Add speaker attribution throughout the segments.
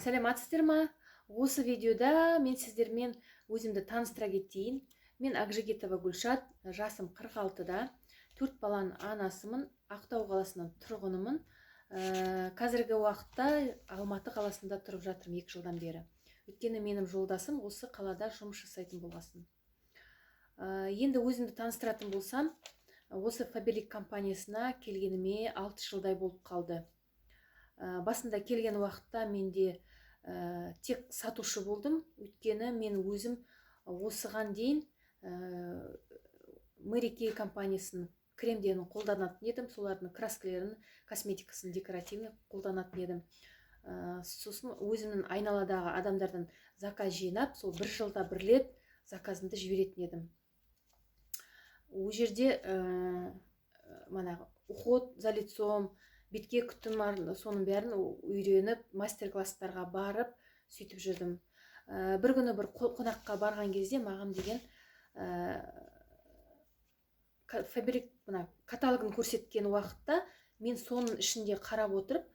Speaker 1: Сәлеметсіздер ма? Осы видеода мен сіздермен өзімді таныстыра кетейін. Мен Акжигитова Гүлшат, жасым 46-да, төрт баланың анасымын, Ақтау қаласының тұрғынымын. Қазіргі уақытта Алматы қаласында тұрып жатырмын 2 жылдан бері, өйткені менің жолдасым осы қалада жұмыс жасайтын болғасын. Енді өзімді таныстыратын болсам, осы Фаберлик компаниясына келгеніме 6 жылдай болып қалды. Басында келген уақытта менде тек сатушы болдым, өйткені мен өзім осыған дейін Мэри Кей компаниясының кремдерін қолданатын едім, солардың краскілерін, косметикасын декоративный қолданатын едім. Сосын өзімнің айналадағы адамдардан заказ жинап, сол бір жылда бір рет заказымды жіберетін едім. Ол жерде манағы уход за лицом, бетке күтім, соның бәрін үйреніп, мастер класстарға барып, сөйтіп жүрдім. Бір күні бір қонаққа барған кезде маған деген Фаберлик мына каталогын көрсеткен уақытта, мен соның ішінде қарап отырып,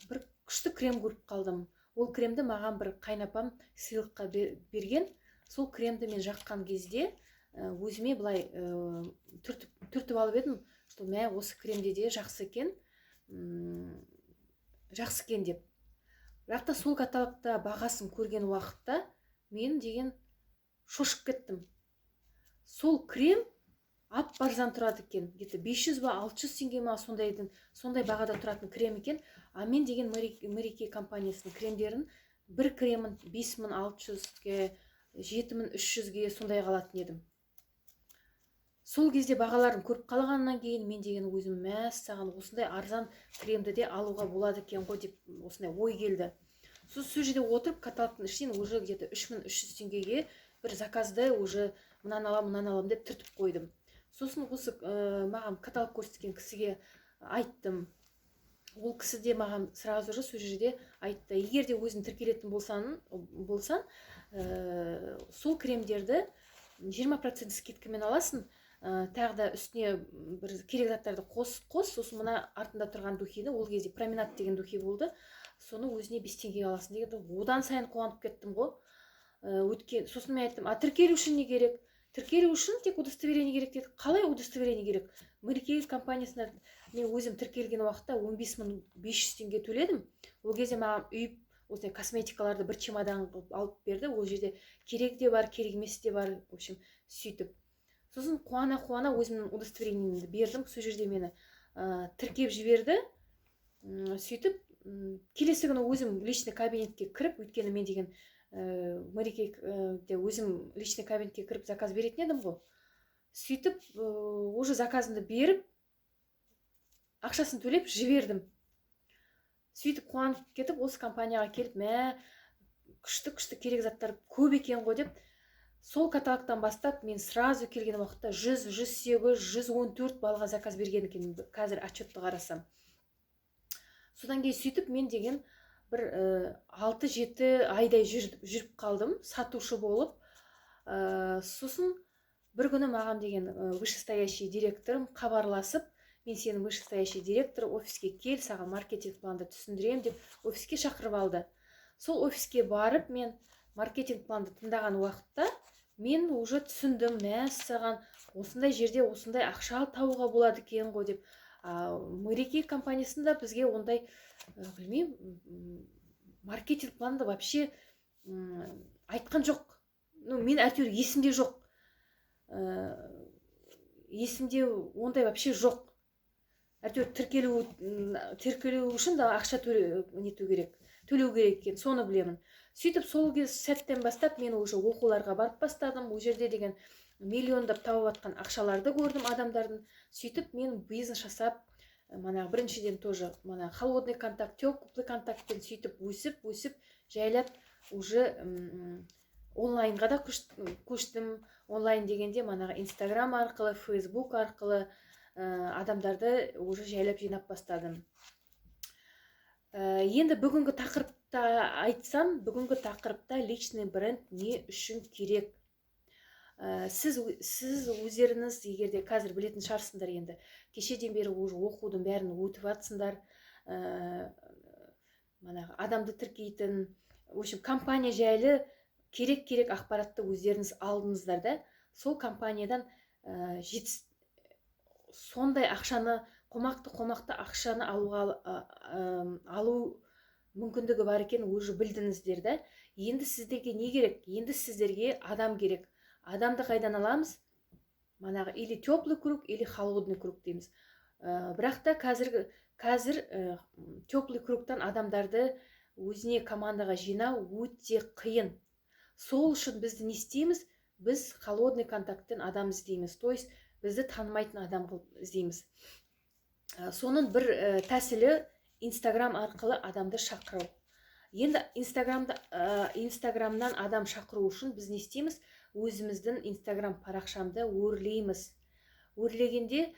Speaker 1: бір күшті крем көріп қалдым. Ол кремді маған бір қайнапам сыйлыққа берген. Сол кремді мен жаққан кезде өзіме былай түртіп алып едім, что мә, осы кремде де жақсы екен, жақсы екен деп. Бірақ та сол каталогта бағасын көрген уақытта мен деген шошып кеттім. Сол крем ап арзан тұрады екен, где-то 500 ба, 600 теңге ма, сондайдың, сондай бағада тұратын крем екен. А мен деген Мэри Кей компаниясының кремдерін, бір кремін 5600-ге, 7300-ге сондай алатын едім. Сол кезде бағаларын көріп қалғаннан кейін мен деген өзім: «Мәссаған, осындай арзан кремді де алуға болады екен ғой», – деп осындай ой келді. Сосын сол жерде отырып, каталогтың ішінен уже где-то 3300 теңгеге бір заказды уже мынаны аламын, мынаны аламын деп түртіп қойдым. Сосын осы маған каталог көрсеткен кісіге айттым. Ол кісі де маған сразу же сол жерде айтты: «Егер де өзің тіркелетін болсаң, сол кремдерді 20% скидкамен аласың, тағы да үстіне бір керек заттарды қос, қос, сосын мына артында тұрған духиді», ол кезде «Променад» деген духи болды, «соны өзіне 5 теңгеге аласың» деген. Одан сайын қуанып кеттім ғой. Өткен сосын мен айттым: «А тіркелу үшін не керек?» «Тіркелу үшін тек удостоверение керек», – деді. Қалай удостоверение керек? Мэри Кей компаниясына мен өзім тіркелген уақытта 15 500 теңге төледім. Ол кезде маған үйіп осындай косметикаларды бір чемодан қылып алып берді. Ол жерде керек де бар, керек емес те бар, в общем, сөйтіп. Сосын қуана қуана өзімнің удостоверениемді бердім. Сол жерде мені тіркеп жіберді. Сөйтіп келесі күні өзім личный кабинетке кіріп, өйткені мен деген Мэри Кейде өзім личный кабинетке кіріп заказ беретін едім ғой, сөйтіп уже заказымды беріп, ақшасын төлеп жібердім. Сөйтіп қуанып кетіп, осы компанияға келіп, мә, күшті күшті керек заттар көп екен ғой деп, сол каталогтан бастап мен сразу келген уақытта 100, 108, 114 баллға заказ берген екенмін, қазір отчетты қарасам. Содан кейін сөйтіп мен деген бір 6-7 айдай жүріп қалдым сатушы болып. Сосын бір күні маған деген вышестоящий директорым хабарласып: «Мен сенің вышестоящий директор, офиске кел, саған маркетинг планды түсіндіремін», – деп офиске шақырып алды. Сол офиске барып, мен маркетинг планды тыңдаған уақытта мен уже түсіндім: мәссаған, осындай жерде осындай ақша табуға болады екен ғой деп. А Мэри Кей компаниясында бізге ондай білмеймін, маркетинг планды вообще айтқан жоқ. Ну, мен әйтеуір есімде жоқ, есімде ондай вообще жоқ. Әйтеуір тіркелу үшін да ақша төле, нету керек, төлеу керек екен, соны білемін. Сөйтіп сол кез сәттен бастап мен уже оқуларға барып бастадым. Ол жерде деген миллиондап тауып жатқан ақшаларды көрдім адамдардың. Сөйтіп мен бизнес жасап, манағы біріншіден тоже мана холодный контакт, теплый контактпен сөйтіп өсіп өсіп, жайлап уже онлайнға да көштім. Онлайн дегенде манағы Инстаграм арқылы, Фейсбук арқылы адамдарды уже жайлап жинап бастадым. Енді бүгінгі тақырыпта айтсам, бүгінгі тақырыпта личный бренд не үшін керек? Сіз өздеріңіз егер де қазір білетін шығарсыңдар, енді кешеден бері уже оқудың бәрін өтіп жатсыңдар. Манағы адамды тіркейтін, в общем, компания жайлы керек керек ақпаратты өздеріңіз алдыңыздар да. Сол компаниядан сондай ақшаны, қомақты қомақты ақшаны алуға алу мүмкіндігі бар екенін уже білдіңіздер да. Енді сіздерге не керек? Енді сіздерге адам керек. Адамды қайдан аламыз? Манағы или теплый круг, или холодный круг дейміз. Бірақ та қазір теплый кругтан адамдарды өзіне командаға жинау өте қиын. Сол үшін біз не істейміз? Біз холодный контакттен адам іздейміз, то есть бізді танымайтын адам қылып іздейміз. Соның бір тәсілі — Инстаграм арқылы адамды шақыру. Енді Инстаграмнан адам шақыру үшін біз не істейміз? Өзіміздің Инстаграм парақшамды өрлейміз. Өрлегенде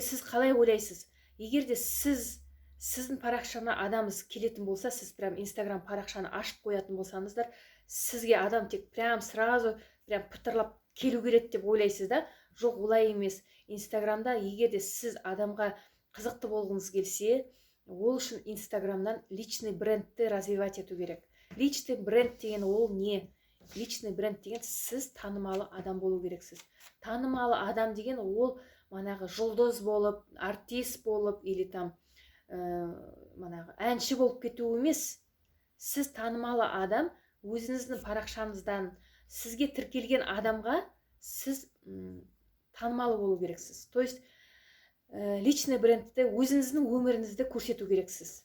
Speaker 1: сіз қалай ойлайсыз? Егер де сіздің парақшаңа адам келетін болса, сіз прям Инстаграм парақшаны ашып қоятын болсаңыздар, сізге адам тек прям сразу прям пытырлап келу керек деп ойлайсыз да. Жоқ, олай емес. Инстаграмда егер де сіз адамға қызықты болғыңыз келсе, ол үшін Инстаграмнан личный брендті развивать ету керек. Личный бренд деген ол не? Личный бренд деген — сіз танымалы адам болу керексіз. Танымалы адам деген ол манағы жұлдыз болып, артист болып или там манағы әнші болып кету емес. Сіз танымалы адам, өзіңіздің парақшаңыздан сізге тіркелген адамға сіз танымалы болу керексіз. То есть личный брендті, өзіңіздің өміріңізді көрсету керексіз,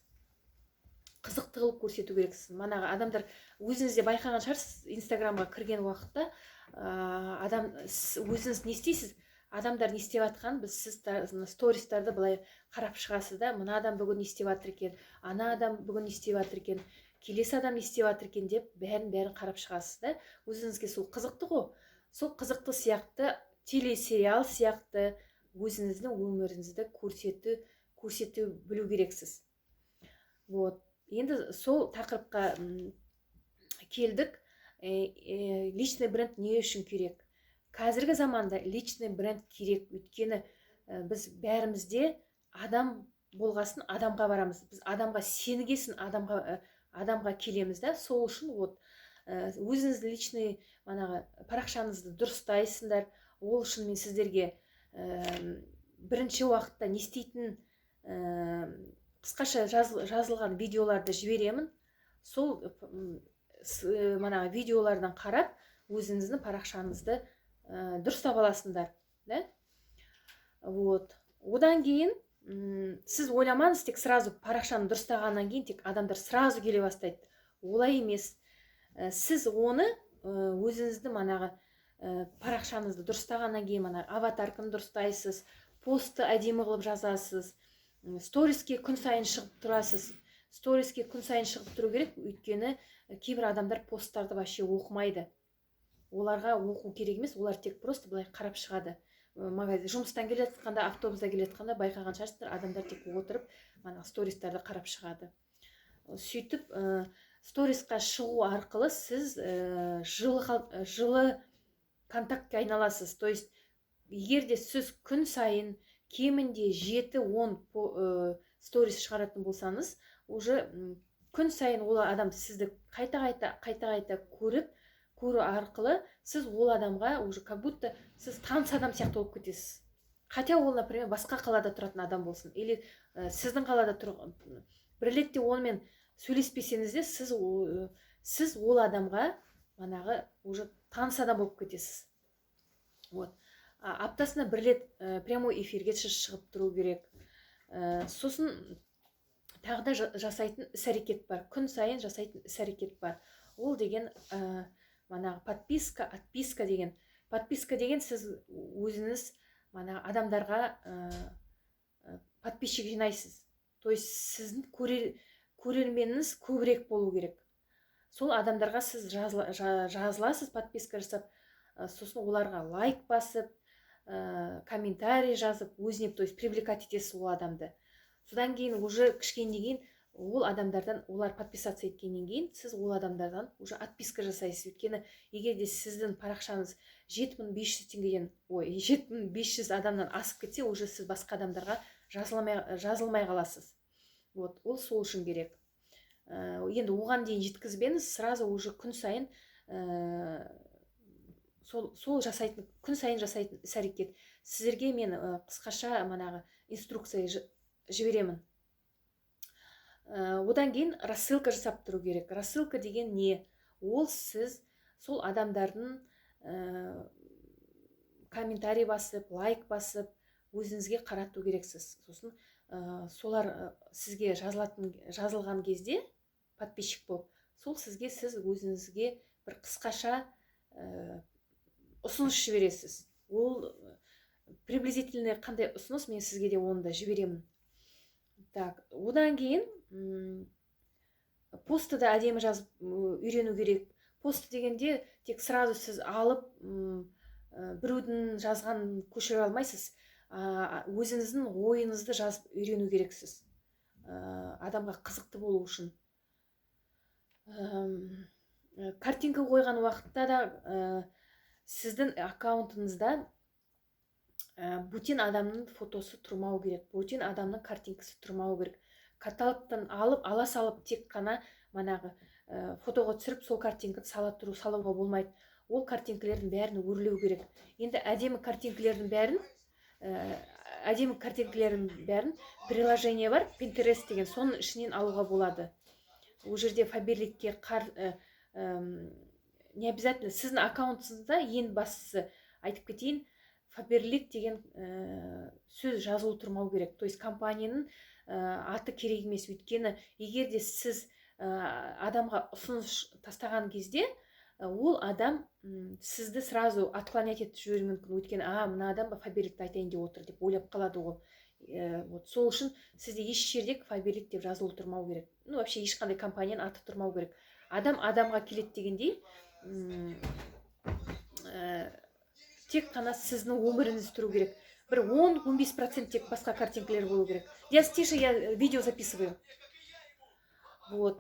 Speaker 1: қызықты қылып көрсету керексіз. Манағы адамдар, өзіңіз де байқаған шығарсыз, Инстаграмға кірген уақытта адам өзіңіз не істейсіз? Адамдар не істеп жатқанын сіз стористарды былай қарап шығасыз да, мына адам бүгін не істеп жатыр екен, ана адам бүгін не істеп жатыр екен, келесі адам не істеп жатыр екен деп бәрін бәрін қарап шығасыз да. Өзіңізге сол қызықты ғой. Сол қызықты сияқты, телесериал сияқты өзіңіздің өміріңізді көрсету білу керексіз. Вот, енді сол тақырыпқа келдік. Личный бренд не үшін керек? Қазіргі заманда личный бренд керек, өйткені біз бәрімізде адам болғасын адамға барамыз, біз адамға сенгесін адамға келеміз да. Сол үшін вот өзіңіз личный манағы парақшаңызды дұрыстайсыңдар. Ол үшін мен сіздерге бірінші уақытта не істейтін қысқаша жазылған видеоларды жіберемін. Сол манағы видеолардан қарап, өзіңіздің парақшаңызды дұрыстап аласыңдар да. Вот, одан кейін сіз ойламаңыз, тек сразу парақшаны дұрыстағаннан кейін тек адамдар сразу келе бастайды. Олай емес. Сіз оны өзіңіздің манағы парақшаңызды дұрыстағаннан кейін, мана аватарканы дұрыстайсыз, постты әдемі қылып жазасыз, сториске күн сайын шығып тұрасыз. Сториске күн сайын шығып тұру керек, өйткені кейбір адамдар посттарды вообще оқымайды. Оларға оқу керек емес, олар тек просто былай қарап шығады. Магазин, жұмыстан келе жатқанда, автобуста келе жатқанда байқаған шығарсыздар, адамдар тек отырып мана стористарды қарап шығады. Сөйтіп сторисқа шығу арқылы сіз жылы контактке айналасыз. То есть егер де сіз күн сайын кемінде 7-10 сторис шығаратын болсаңыз, уже күн сайын ол адам сізді қайта қайта қайта қайта көру арқылы сіз ол адамға уже как будто сіз таныс адам сияқты болып кетесіз. Хотя ол, например, басқа қалада тұратын адам болсын или сіздің қалада тұр, бір ретте онымен сөйлеспесеңіз де, сіз ол адамға манағы уже таныс адам болып кетесіз. Вот, аптасына бір рет прямой эфирге шығып тұру керек. Сосын тағы да жасайтын іс әрекет бар, күн сайын жасайтын іс әрекет бар. Ол деген манағы подписка, отписка деген. Подписка деген — сіз өзіңіз мана адамдарға подписчик жинайсыз. То есть сіздің көрерменіңіз көбірек болу керек. Сол адамдарға сіз жазыласыз, подписка жасап, сосын оларға лайк басып, комментарий жазып, өзіне, то есть привлекать етесіз ол адамды. Содан кейін уже кішкенеден кейін ол адамдардан, олар подписаться еткеннен кейін, сіз ол адамдардан уже отписка жасайсыз. Өйткені егер де сіздің парақшаңыз 7500 теңгеден, ой, 7500 адамнан асып кетсе, уже сіз басқа адамдарға жазылмай қаласыз. Вот ол сол үшін керек. Енді оған дейін жеткізбеңіз, сразу уже күн сайын сол жасайтын, күн сайын жасайтын іс әрекет. Сіздерге мен қысқаша манағы инструкция жіберемін. Одан кейін рассылка жасап тұру керек. Рассылка деген не? Ол сіз сол адамдардың комментарий басып, лайк басып, өзіңізге қарату керексіз. Сосын солар сізге жазылатын, жазылған кезде, подписчик болып, сол сізге, сіз өзіңізге бір қысқаша ұсыныс жібересіз. Ол приблизительно қандай ұсыныс, мен сізге де оны да жіберемін. Так, одан кейін постты да әдемі жазып үйрену керек. Пост дегенде тек сразу сіз алып, біреудің жазғанын көшіре алмайсыз, өзіңіздің ойыңызды жазып үйрену керексіз, адамға қызықты болу үшін. Картинка қойған уақытта да сіздің аккаунтыңызда бөтен адамның фотосы тұрмау керек, бөтен адамның картинкасы тұрмау керек. Каталогтан алып, ала салып, тек қана манағы фотоға түсіріп, сол картинканы сала тұру, салуға болмайды. Ол картинкалердің бәрін өрлеу керек. Енді әдемі картинкалердің бәрін приложение бар, Pinterest деген, соның ішінен алуға болады. Ол жерде Фаберликке қар, не обязательно сіздің аккаунтыңызда. Ең бастысы, айтып кетейін, Фаберлик деген сөз жазылу тұрмау керек, то есть компанияның аты керек емес. Өйткені егер де сіз адамға ұсыныс тастаған кезде, ол адам сізді сразу отклонять етіп жіберуі мүмкін. Өйткені «А, мына адам Фаберликті айтайын деп отыр» деп ойлап қалады ол. Вот сол үшін сізде еш жерде Фаберлик деп жазылу тұрмау керек. Ну, вообще ешқандай компанияның аты тұрмау керек. Адам адамға келеді дегендей, тек қана сіздің өміріңіз тұру керек. Бір 10-15% тек басқа картинкалер болу керек. Я, тише, я видео записываю. Вот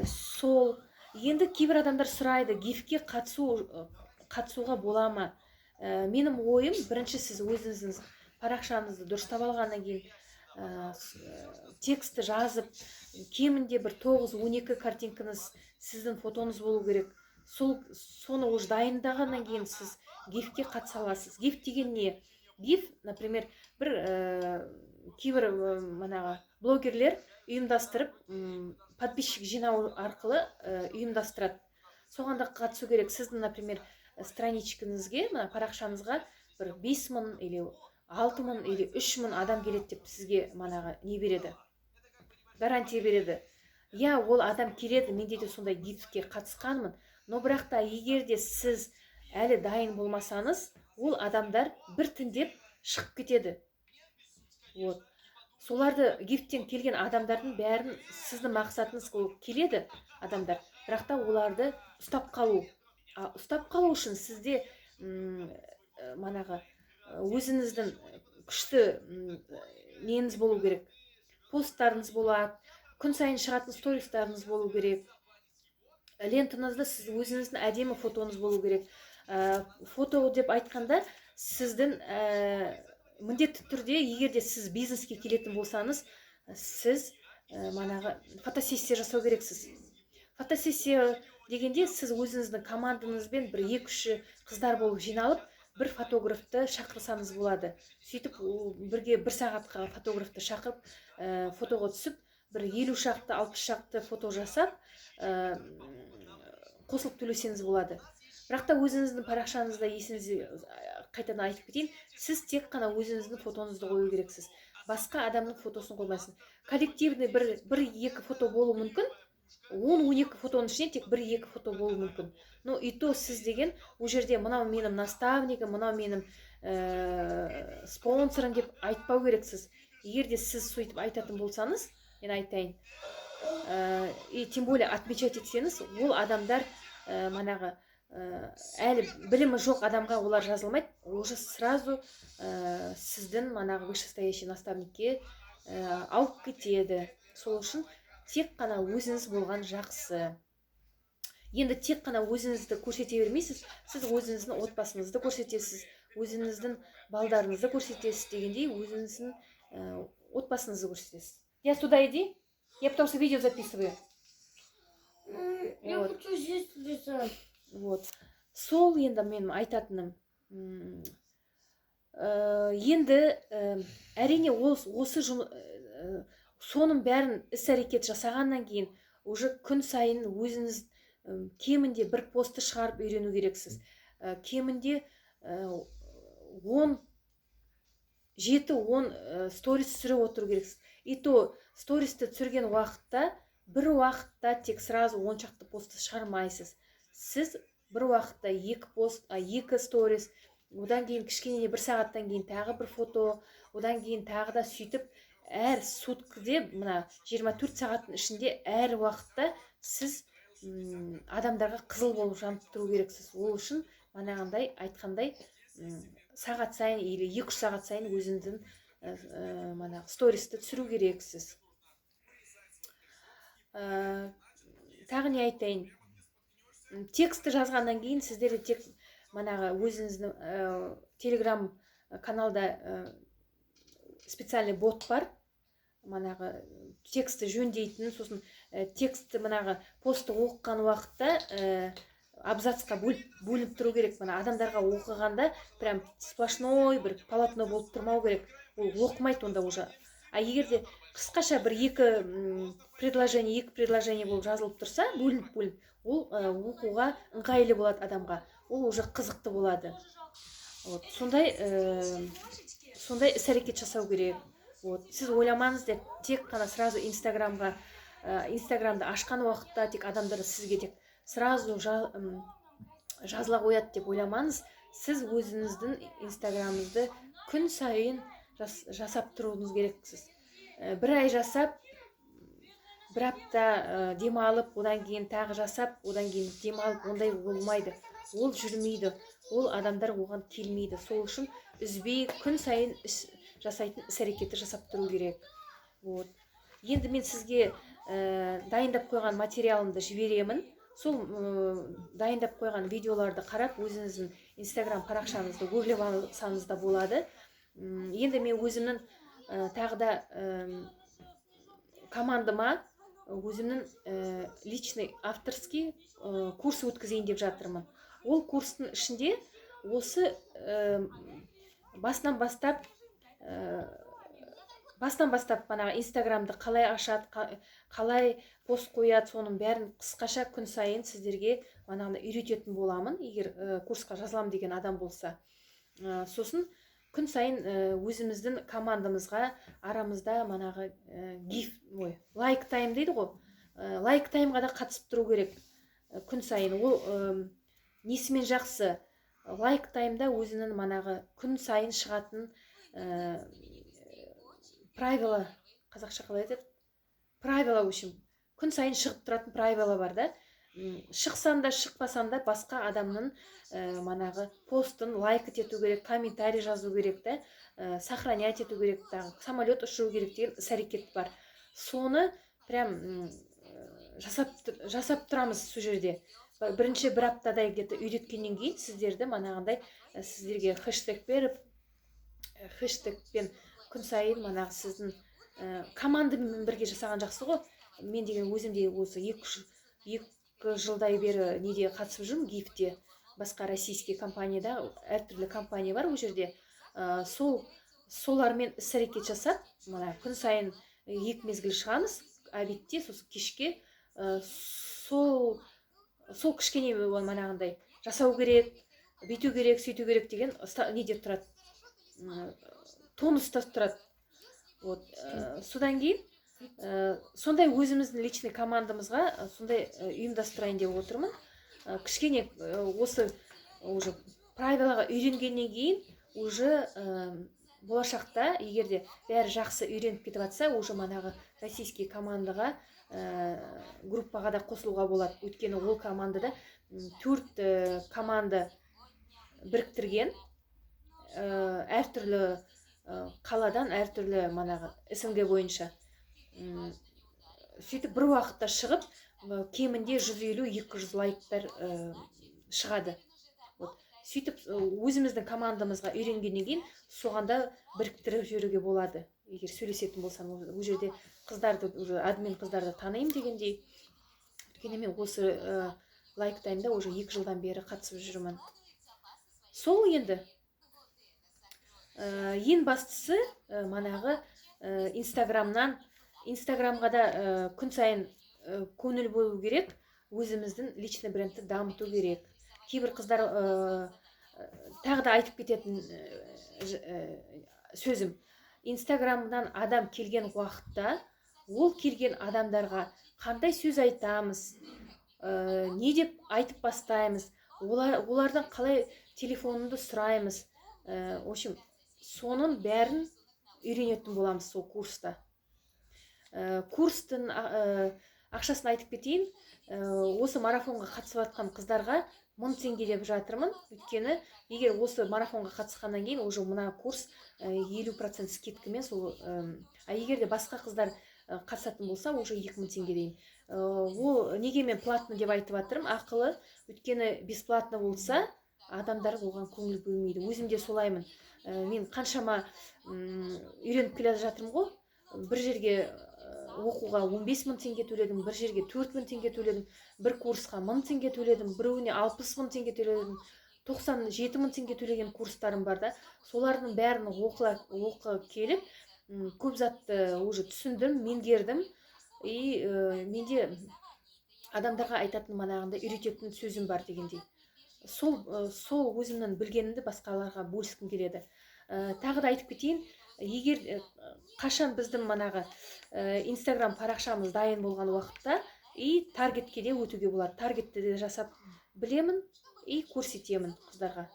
Speaker 1: сол. Енді кейбір адамдар сұрайды: гивке қатысуға бола ма? Менің ойым, бірінші сіз өзіңіздің парақшаңызды дұрыстап алғаннан кейін, текстті жазып, кемінде бір 9-12 картинкаңыз сіздің фотоңыз болу керек. Сол соны уже дайындағаннан кейін сіз гивке қатыса аласыз. Гив деген не? Гив, например, бір кейбір манағы блогерлер ұйымдастырып, подписчик жинау арқылы ұйымдастырады. Соған да қатысу керек. Сіздің, например, страничкаңызге, мына парақшаңызға бір 5000 или 6000 или 3000 адам келеді деп сізге манағы не береді, гарантия береді. Иә, ол адам келеді, менде де сондай гивке қатысқанмын. Но бірақ та егер де сіз әлі дайын болмасаңыз, ол адамдар біртіндеп шығып кетеді. Вот соларды, гивтен келген адамдардың бәрін, сіздің мақсатыңыз ол келеді адамдар, бірақ та оларды ұстап қалу. А ұстап қалу үшін сізде манағы өзіңіздің күшті неңіз болу керек, посттарыңыз болады, күн сайын шығатын стористарыңыз болу керек, лентаңызда сіз өзіңіздің әдемі фотоңыз болу керек. Фото деп айтқанда, сіздің міндетті түрде, егер де сіз бизнеске келетін болсаңыз, сіз манағы фотосессия жасау керексіз. Фотосессия дегенде, сіз өзіңіздің командаңызбен бір екі үш қыздар болып жиналып, бір фотографты шақырсаңыз болады. Сөйтіп ол бірге бір сағатқа фотографты шақырып, фотоға түсіп, бір 50 шақты, 60 шақты фото жасап, қосылып төлесеңіз болады. Бірақ та өзіңіздің парақшаңызда, есіңізде, қайтадан айтып кетейін, сіз тек қана өзіңіздің фотоңызды қою керексіз, басқа адамның фотосын қоймайсыз. Коллективный бір екі фото болуы мүмкін, 10-12 фотоның ішінен тек бір екі фото болуы мүмкін. Но и то сіз деген ол жерде «мынау менің наставнигім, мынау менің спонсорым» деп айтпау керексіз. Егер де сіз сөйтіп айтатын болсаңыз, мен айтайын, и тем более отмечать етсеңіз, ол адамдар манағы әлі білімі жоқ адамға олар жазылмайды, уже сразу сіздің манағы вышестоящий наставникке алып кетеді. Сол үшін тек қана өзіңіз болған жақсы. Енді тек қана өзіңізді көрсете бермейсіз, сіз өзіңіздің отбасыңызды көрсетесіз, өзіңіздің балдарыңызды көрсетесіз дегендей, өзіңіздің отбасыңызды көрсетесіз. Я туда иди, я потому что видео записываю.
Speaker 2: Я
Speaker 1: Вот.
Speaker 2: Хочу здесь лежать.
Speaker 1: Вот сол енді менің айтатыным. Енді әрине, ол осы соның бәрін іс әрекет жасағаннан кейін уже күн сайын өзіңіз кемінде бір постты шығарып үйрену керексіз. Кемінде 10 7 10 сторис түсіріп отыру керексіз. И то стористі түсірген уақытта бір уақытта тек сразу 10 шақты постты шығармайсыз. Сіз бір уақытта екі пост, екі сторис, одан кейін кішкене бір сағаттан кейін тағы бір фото, одан кейін тағы да, сөйтіп әр суткіде, мына 24 сағаттың ішінде әр уақытта сіз адамдарға қызыл болып жанып тұру керексіз. Ол үшін манағындай айтқандай, сағат сайын или 2-3 сағат сайын өзіңіздің манағы стористі түсіру керексіз. Тағы не айтайын? Текстті жазғаннан кейін сіздер де тек манағы өзіңіздің телеграм каналда специальный бот бар, манағы текстті жөндейтін. Сосын текстті, манағы постты оқыған уақытта абзацқа бөлініп тұру керек. Мына адамдарға оқығанда прям сплошной бір полотно болып тұрмау керек, ол оқымайды онда уже. А егер де қысқаша бір екі предложение, екі предложение болып жазылып тұрса, бөлініп бөлініп, ол оқуға ыңғайлы болады адамға, ол уже қызықты болады. Вот сондай сондай іс әрекет жасау керек. Вот сіз ойламаңыз деп тек қана сразу инстаграмға, инстаграмды ашқан уақытта тек адамдар сізге тек сразу жазыла қояды деп ойламаңыз. Сіз өзіңіздің инстаграмыңызды күн сайын жасап тұруыңыз керексіз. Бір ай жасап, бір апта демалып, одан кейін тағы жасап, одан кейін демалып, ондай болмайды, ол жүрмейді, ол адамдар оған келмейді. Сол үшін үзбей күн сайын іс жасайтын іс әрекетті жасап тұру керек. Вот енді мен сізге дайындап қойған материалымды жіберемін. Сол дайындап қойған видеоларды қарап, өзіңіздің инстаграм парақшаңызды өрлеп алсаңыз да болады. Енді мен өзімнің тағы да командама өзімнің личный авторский курс өткізейін деп жатырмын. Ол курстың ішінде осы басынан бастап манағы инстаграмды қалай ашады, қалай пост қояды, соның бәрін қысқаша күн сайын сіздерге манағыдай үйрететін боламын, егер курсқа жазыламын деген адам болса. Сосын күн сайын өзіміздің командамызға арамызда манағы гиф, ой, лайк тайм дейді ғой, лайк таймға да қатысып тұру керек күн сайын. Ол несімен жақсы? Лайк таймда өзінің манағы күн сайын шығатын правила, қазақша қалай айтады, правила, в общем, күн сайын шығып тұратын правила бар да. Шықсаң да, шықпасаң да, басқа адамның манағы постын лайк ету керек, комментарий жазу керек та, сохранять ету керек, тағы самолет ұшыру керек деген іс әрекет бар. Соны прям жасап тұрамыз сол жерде. Бірінші бір аптадай где то үйреткеннен кейін сіздерді манағындай сіздерге хэштег беріп, хэштегпен күн сайын манағы сіздің командамен бірге жасаған жақсы ғой. Мен деген өзім де осы 2 жылдай бері неде қатысып жүрмін, гифте, басқа российский компанияда, әртүрлі компания бар ол жерде. Сол солармен іс әрекет жасап, мына күн сайын екі мезгіл шығамыз, обедте, сосын кешке. Сол кішкене манағындай жасау керек, бүйту керек, сөйту керек деген неде тұрады, тонуста тұрады. Вот содан кейін сондай өзіміздің личный командамызға сондай ұйымдастырайын деп отырмын. Кішкене осы уже правилаға үйренгеннен кейін уже болашақта, егер де бәрі жақсы үйреніп кетіп жатса, уже манағы российский командаға, группаға да қосылуға болады. Өйткені ол командада төрт команда біріктірген, әртүрлі қаладан, әртүрлі манағы СНГ бойынша. Сөйтіп бір уақытта шығып, кемінде 150-200 лайктар шығады. Вот сөйтіп өзіміздің командамызға үйренгеннен кейін соған да біріктіріп жіберуге болады. Егер сөйлесетін болсам, ол жерде қыздарды, уже админ қыздарды танимын дегендей. Өйткені мен осы Лайк Таймда уже 2 жылдан бері қатысып жүрмін. Сол енді ең бастысы манағы Инстаграмнан, Инстаграмға да күн сайын көңіл бөлу керек, өзіміздің личный брендті дамыту керек. Кейбір қыздар, тағы да айтып кететін сөзім: Инстаграмнан адам келген уақытта ол келген адамдарға қандай сөз айтамыз, не деп айтып бастаймыз, олардан қалай телефонымды сұраймыз, в общем, соның бәрін үйренетін боламыз сол курста. Курстың ақшасын айтып кетейін. Осы марафонға қатысып жатқан қыздарға 1000 теңге деп жатырмын, өйткені егер осы марафонға қатысқаннан кейін уже мына курс 50% скидкамен сол. А егер де басқа қыздар қатысатын болса, уже 2000 теңге дейін. Ол неге мен платно деп айтып жатырмын, ақылы? Өйткені бесплатно болса, адамдар оған көңіл бөлмейді. Өзім де солаймын. Мен қаншама үйреніп келе жатырмын ғой. Бір жерге оқуға 15 мың теңге төледім, бір жерге 4 мың теңге төледім, бір курсқа 1000 теңге төледім, біреуіне 60 мың теңге төледім, 97 мың теңге төлеген курстарым бар да. Солардың бәрін оқы келіп, көп затты уже түсіндім, меңгердім. И менде адамдарға айтатын, манағындай үйрететін сөзім бар дегендей. Сол өзімнің білгенімді басқаларға бөліскім келеді. Тағы да айтып кетейін, егер қашан біздің манағы Инстаграм парақшамыз дайын болған уақытта и таргетке де өтуге болады. Таргетті де жасап білемін и көрсетемін қыздарға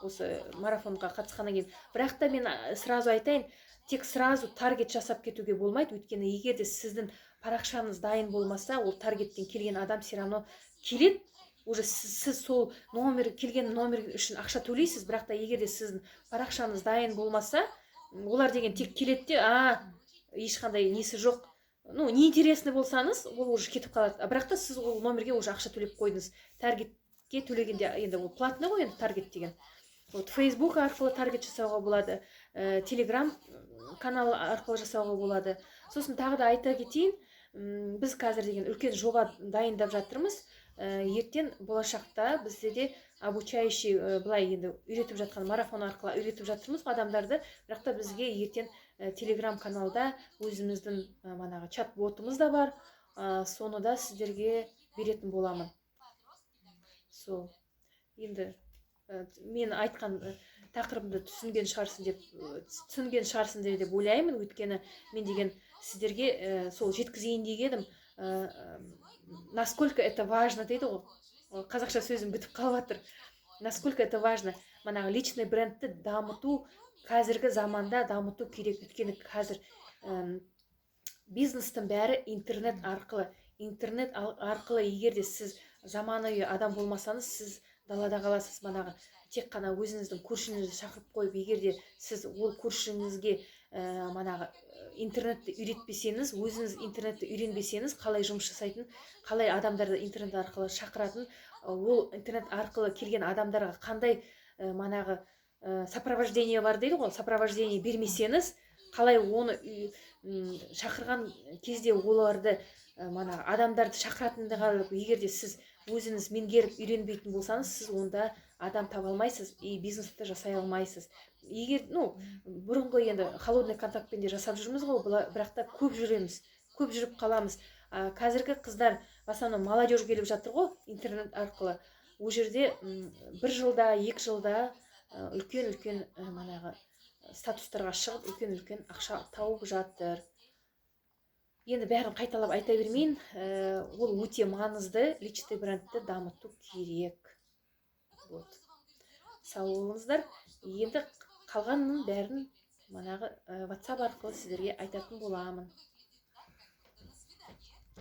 Speaker 1: осы марафонға қатысқаннан кейін. Бірақ та мен сразу айтайын, тек сразу таргет жасап кетуге болмайды, өйткені егер де сіздің парақшаңыз дайын болмаса, ол таргеттен келген адам все равно келеді. Уже сіз сол номер, келген номер үшін ақша төлейсіз. Бірақ та егер де сіздің парақшаңыз дайын болмаса, олар деген тек келеді де, ешқандай несі жоқ, ну, неинтересный болсаңыз, ол уже кетіп қалады. А бірақ та сіз ол номерге уже ақша төлеп қойдыңыз. Таргетке төлегенде енді ол платный ғой енді таргет деген. Вот Фейсбук арқылы таргет жасауға болады, Телеграм канал арқылы жасауға болады. Сосын тағы да айта кетейін, біз қазір деген үлкен жоба дайындап жатырмыз. Ертең болашақта бізде де обучающий, былай енді үйретіп жатқан, марафон арқылы үйретіп жатырмыз ғой адамдарды, бірақ та бізге ертең Телеграм каналда өзіміздің манағы чат ботымыз да бар, соны да сіздерге беретін боламын. Сол енді мен айтқан тақырыбымды түсінген шығарсыңдар деп ойлаймын, өйткені мен деген сіздерге сол жеткізейін деген едім, насколько это важно дейді ғой, қазақша сөзім бітіп қалып жатыр. Насколько это важно, манағы личный брендті дамыту, қазіргі заманда дамыту керек, өйткені қазір бизнестің бәрі интернет арқылы. Интернет арқылы егер де сіз заманауи адам болмасаңыз, сіз далада қаласыз. Манағы тек қана өзіңіздің көршіңізді шақырып қойып, егер де сіз ол көршіңізге манағы интернетті үйретпесеңіз, өзіңіз интернетті үйренбесеңіз, қалай жұмыс жасайтын, қалай адамдарды интернет арқылы шақыратын, ол интернет арқылы келген адамдарға қандай манағы сопровождение бар дейді ғой, сопровождение бермесеңіз, қалай оны шақырған кезде оларды, манағы адамдарды шақыратындығы, егер де сіз өзіңіз меңгеріп үйренбейтін болсаңыз, сіз онда адам таба алмайсыз и бизнесті жасай алмайсыз. Егер, ну, бұрынғы енді холодный контактпен де жасап жүрміз ғой, бірақ та көп жүреміз, көп жүріп қаламыз. А қазіргі қыздар, в основном молодежь келіп жатыр ғой интернет арқылы. Ол жерде бір жылда, 2 жылда үлкен үлкен манағы статустарға шығып, үлкен үлкен ақша тауып жатыр. Енді бәрін қайталап айта бермейін. Ол өте маңызды, личный брендті дамыту керек. Вот, сау болыңыздар. Енді қалғанының бәрін манағы WhatsApp арқылы сіздерге айтатын боламын.